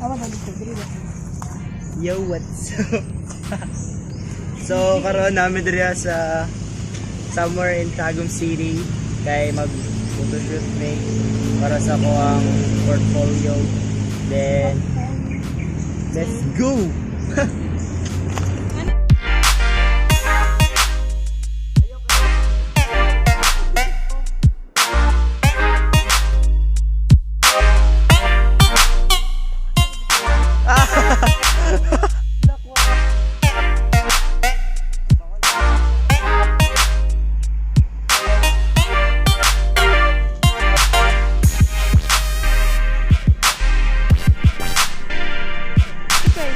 Awa ba dito? Dili ba? Yo, what's up? So, karon namin diri sa somewhere in Tagum City kay mag photoshoot me para sa ko ang portfolio. Then, let's go! Okay.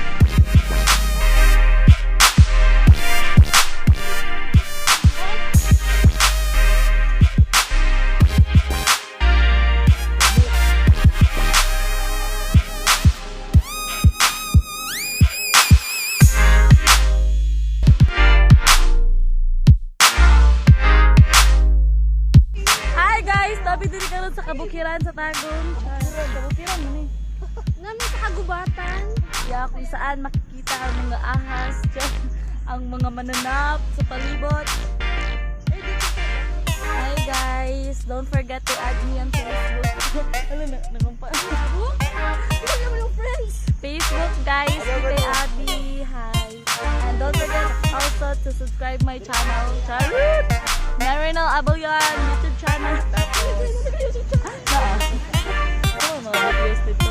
Hi guys! Tabi diri karon sa kabukiran sa Tagum. Kabukiran man eh. Namin sa kagubatan. Yeah, kung saan makikita ang mga ahas, ang mga mananap sa palibot. Hi guys! Don't forget to add me on Facebook. Ano na, nangumpa. Wala mo yung friends. Facebook guys, Tite Abby. Hi. And don't forget also to subscribe my channel. Charot! Marinel Abellan YouTube channel. Tapos, Naa. Ano mga videos dito?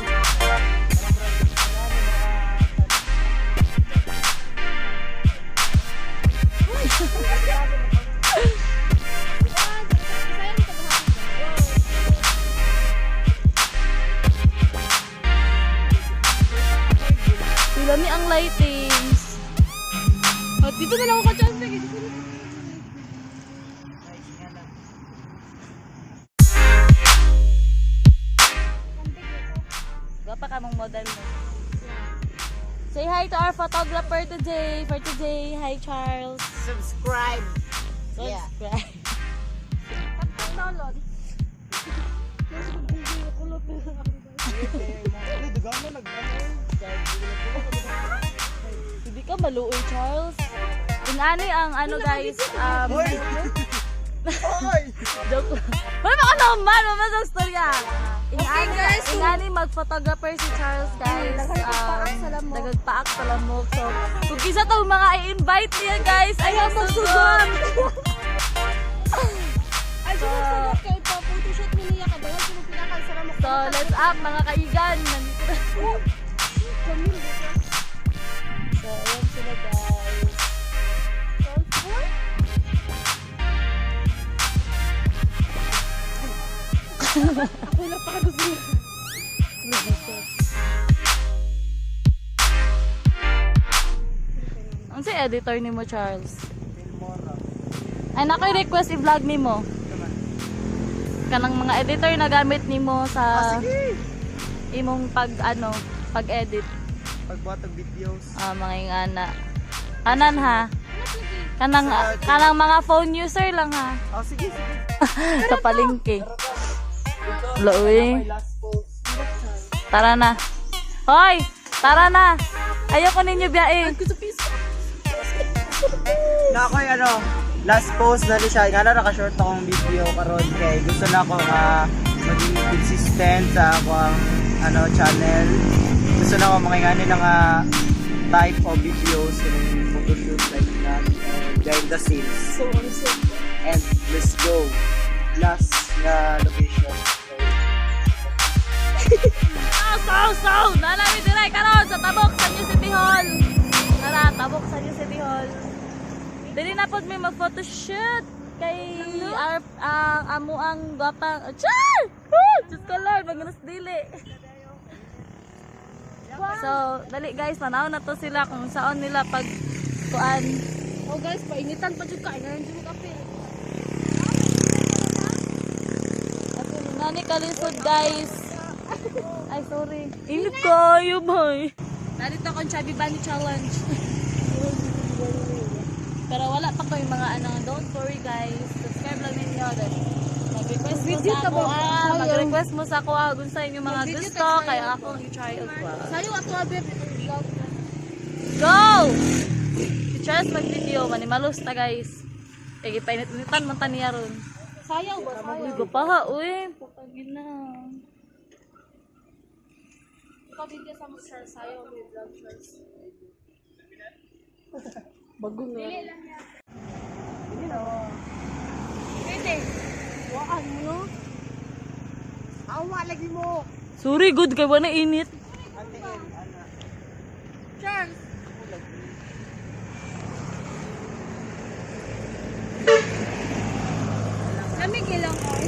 Pilami ang lightings. Oh, dito na lang ako ka-chance. Dito na. Gwapa ka mong model mo. Say hi to our photographer today. For today, hi Charles. Subscribe! Yeah. Subscribe. Download. Hindi ka maluoy, Charles. Ingani ang ano guys, Hoy! Hoy! Joke lang. Wala ba ka naman? Mamaya sa storya. Ingani, guys, so- ingani mag-photographer si Charles, guys. Nagpaak sa lamok. Nagpaak sa lamok. So, kung kisa tong mga i-invite niya, guys, ayaw magsugot. Ay, sunod-sunod kay pa photoshoot mi niya kadayon kung pinakan sa ramok. So, let's up, mga kaigan. Nandito na. So, ayan sila, guys. Ako na pa gusto niya. Ang si editor ni mo, Charles? Ay, nakoy request i-vlog ni mo. Kanang mga editor na gamit nimo sa Ah, sige! imong pag ano, pag-edit. Pagbuhat og videos. Ah, mga ingana. Kanan ha. Kanang kanang mga phone user lang ha. Oh, sige, sige. Sa palengke. Loy. My last post. Tara na. Hoy, tara na. Ayoko ninyo biyae. Na ako'y ano, last post na ni siya. Nga na naka-short akong video karon kay gusto na ako nga maging consistent sa akong ano channel. Gusto na ako makingani ng type of videos yung photoshoot like that and behind the scenes. So, ano so? And let's go. Last na location. So, so, Nalami dire karon sa tabok sa New City Hall. Tara, tabok sa New City Hall. Dili na pod may mag-photoshoot kay our ang amo ang gwapang Char! Woo! Diyos ko Lord, maganas dili. So, dali guys, tanaw na to sila kung saan nila pag kuan. Oh guys, painitan pa jud ka. Ay, jud kape. Nani kalisod guys. Ay, sorry. Init kayo, boy. Narito akong Chubby Bunny Challenge. Pero wala pa ko yung mga ano. Don't worry guys. Subscribe lang ninyo. Then, mag Mag-request mo Video sa ta ako ba? ah. Mag-request mo sa ako ah. Kung sa inyo mga Mag-video gusto, ta tayo. kaya ako i-try og ba. Sayo ato abi vlog. Go! Si Charles mag-video, manimalos ta, guys. Kaya gipainit-initan man ta niya ron. Sayaw ba? Uy, Sayaw. gupaha, uy. Putangin na. Pa-video sa mo, Charles. Sayaw may vlog, Charles. Bago na. Dili lang yan. Pwede. Waan mo no? Awa lagi mo. Sorry, good kay wala init. Ate El, ana. Charles. Lamig ilang oy.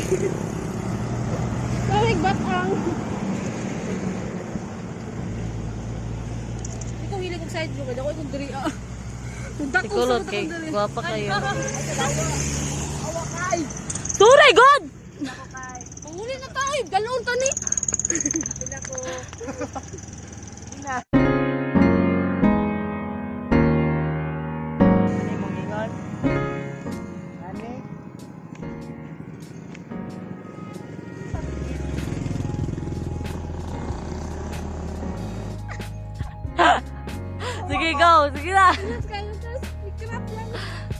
Lamig batang. Ikaw hilig og side view kay dako itong diri ah. Si Kulot kay gwapa kayo. Awa kay. Sorry, good! Panguli na tayo, galon ta ni. Ano yung ingon? Ani? Sige, go! Sige na! Kayo Charles, ikrap lang.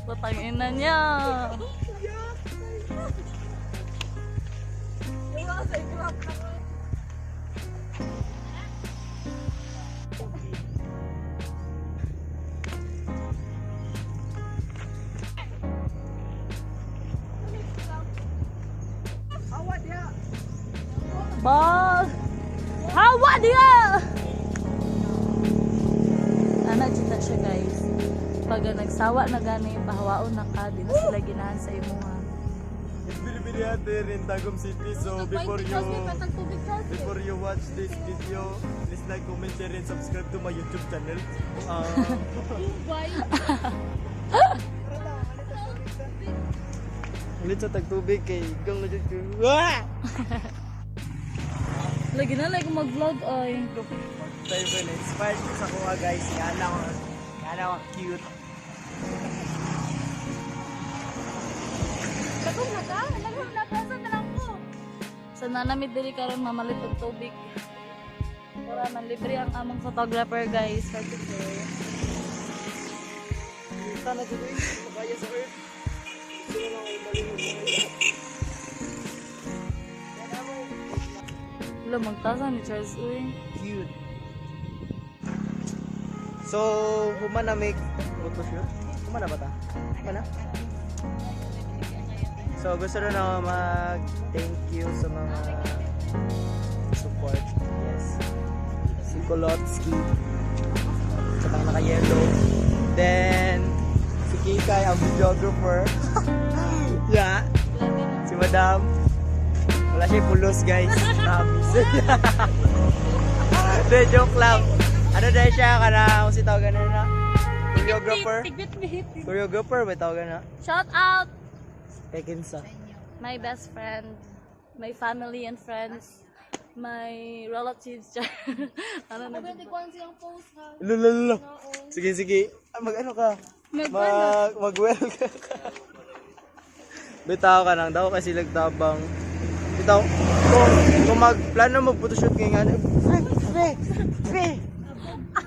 Putang ina niya. Wala sa ikrap lang. Awa diha. Ball! Hawa diya! Ana, chita siya, guys. Pag nagsawa na gani, pahawaon na ka, di na sila ginahan sa imuha. It's Bilibili here in Tagum City. So before you watch this video, please like, comment, share, and subscribe to my YouTube channel. Ulit sa tagtubig kay gang na dyan. Wah! Lagi na like mag-vlog ay. Tayo ba na-inspired ko sa kuha, guys. Yan ako. Yan ako cute. Lagom na ka? Lagom na ka? Saan na lang ko? Sa nanamit diri karon mamalit og tubig. Wala man libre ang among photographer, guys, for today. Kita na dito eh. Kaya sa earth. Gusto na lang akong malunod. Wala magtasa ni Charles uy. Cute. So, humana make photoshoot? Humana ba ta? Humana? So, gusto rin ako mag thank you sa mga support. Yes. Si Kolotski. Sa mga naka-yellow. Then, si Kikay, ang videographer. Yeah. Si Madam. Wala siya pulos, guys. Promise. De, joke lang. Ano dahil siya, kana, kung si tawagan na na? Choreographer? Tigit mi. Choreographer, may tawagan na? Shout out Kay Kinsa. my best friend, my family and friends, my relatives. Ano na? Pwede ko siyang post ha. Lulululu. Sige, sige. Ah, mag-ano ka? Mag- Mag-well ka. Bitaw ka nang daw kasi lagtabang. Bitaw, kung magplano mo photoshoot ngayon, ano, pre, pre, pre.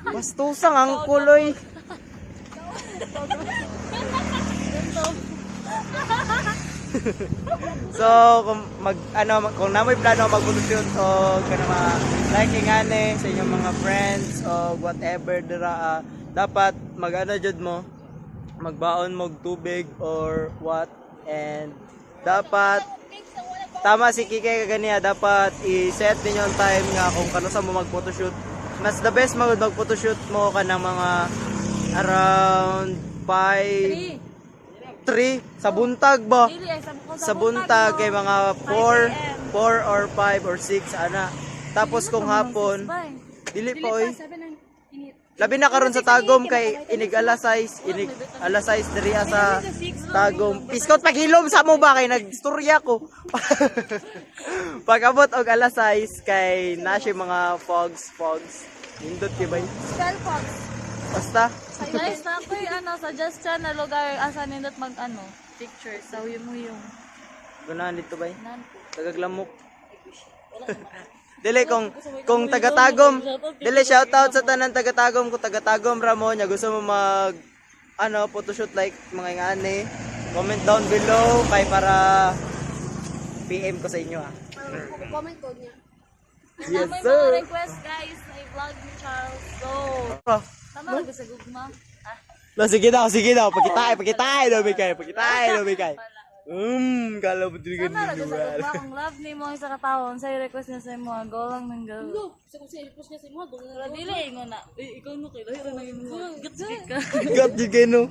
Bastusang ang kuloy. So, kung mag ano kung namoy plano mag photoshoot o kana mga like ngani sa inyong mga friends o whatever dira ah, dapat mag ano jud mo, magbaon mo og tubig or what, and dapat tama si Kike kaganiya, dapat i-set ninyo ang time nga kung kanusa mo mag photoshoot. Mas the best mag photoshoot mo ka ng mga around 5 3. 3 sa buntag ba? Dili ay sa, kung Sa buntag kay mga 4 5 a.m. 4 or 5 or 6 ana. Tapos kung hapon, dili pa oy. Sabi ng init. Labi na karon sa Tagum kay inig alas 6, inig alas 6 diri sa Tagum. Iskot paghilom sa mo ba kay nagstorya ko. Pag abot og alas 6 kay na siya mga fogs fogs. Nindot kay bay. Spell fox. Basta Guys, na ako'y ano, suggestion na lugar asa nindot mag ano, picture sa huyong-huyong. Ganahan dito bay. Nan ko. Tagaglamok. Ay, wish. Wala naman. Dili kung taga-Tagum, dili, shoutout sa tanan taga-Tagum, kung taga-Tagum ra mo nya gusto mo mag ano photoshoot like mga ingani, comment down below kay para PM ko sa inyo ah. Comment ko niya. Yes, May sir. mga request, guys, na i-vlog ni Charles. So, Oh. tama lang sa gugma. Ah, La, sige daw, pagkitae, pagkitae daw kay, pagkitae daw kay. Kala mo din Tama lang sa gugma. Kung love ni mo ang isa ka tawo, unsay request niya sa imo, go lang ng go. No, sa kung sa request niya sa imo, go Pero dili ingon na. Eh, ikaw no kay lahi ra na imo. Gatsigit ka. Gat gyud kay no.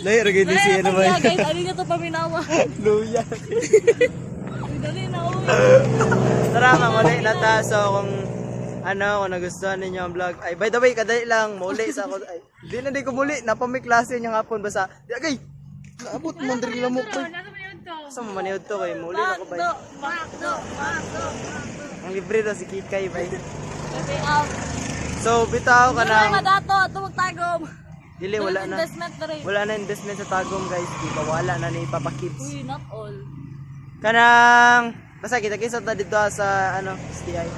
Lahi ra gyud si ano ba. Kaya guys, ano niya to paminawa. Luya. Uy, dali na uy. Tara, mamuli na ta. So, kung ano, kung nagustuhan ninyo ang vlog. Ay, by the way, kadali lang, muli sa ako. Ay, di na di ko muli. Napamay klase niya hapon. Basta, di agay! Naabot mo, diri lamok ko. Sa maniod to kay muli na ko bay. Makdo, makdo, makdo. Ang libre daw si Kikay bay. Okay, out. So, bitaw ka Wala ng madato, ato magtagom. Dili, wala na. Investment na rin. Wala na investment sa Tagum, guys. Di ba wala na ni Papa Kids. Uy, not all. Kanang basta kita-kita ta dito sa ano, STI.